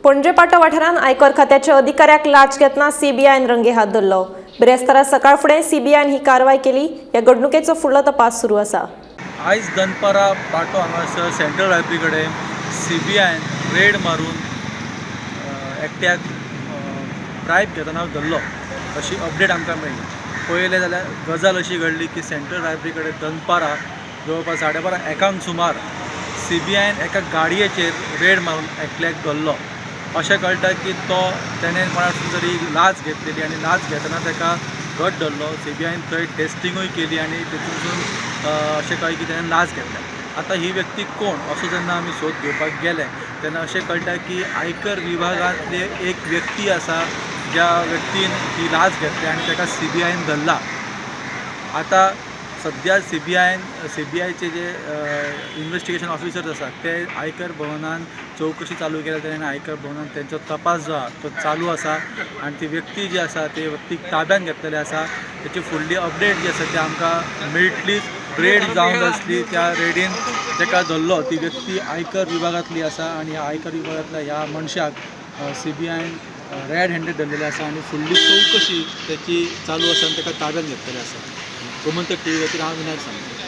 पणजे पाटो वाठारांत आयकर खात्याच्या अधिकाऱ्याक लाच घेतना सीबीआयन रंगेहात धरलो. बिरेस्तारा सकाळ फुडें सीबीआयन ही कारवाय केली. ह्या घडणुकेचो फुडलो तपास सुरू आसा. आयज दनपारां पाटो हांगासर सेंट्रल लायब्ररी कडेन सीबीआयन रेड मारून एकट्याक ब्रायब घेतना धरलो अशी अपडेट आमकां मेळ्ळी. पळयलें जाल्यार गजाल अशी घडली की सेंट्रल लायब्ररी कडेन दनपारां जवळपास 12:30 एकांक सुमार सीबीआयन एका गाडयेचेर रेड मारून एकल्याक धरलो. अशें कळटा की तो तेणें कोणासून तरी लाच घेतलेली आनी लाच घेतना ताका घट धरलो. सीबीआयन थंय टेस्टिंगूय केली आनी तितूनसून अशें कळ्ळें की तेणें लाच घेतल्या. आतां ही व्यक्ती कोण असो जेन्ना आमी सोद घेवपाक गेले तेन्ना अशें कळटा की आयकर विभागांतले एक व्यक्ती आसा, ज्या व्यक्तीन ही लाच घेतल्या आनी ताका सीबीआयन धरला. आतां सद्या सीबीआयन सीबीआयचे जे इन्वेस्टिगेशन ऑफिसर्स आसात ते आयकर भवनान चवकशी चालू केल्या. तेणें आयकर भवनान तेंचो तपास जो आहा तो चालू आसा आनी ती व्यक्ती जी आसा ते व्यक्तीक ताब्यान घेतलेले आसा. तेची फुडली अपडेट जी आसा ती आमकां मेळटलीच. रेड जावंक आसली, त्या रेडीन ताका धरलो ती व्यक्ती आयकर विभागांतली आसा आनी ह्या आयकर विभागांतल्या ह्या मनशाक सीबीआयन रेड हँडेड धरलेले आसा आनी फुडली चवकशी तेची चालू आसा आनी ताका ताब्यान घेतलेले आसा. गोमंतक टीव्ही खातीर हांव विनायक सामंत.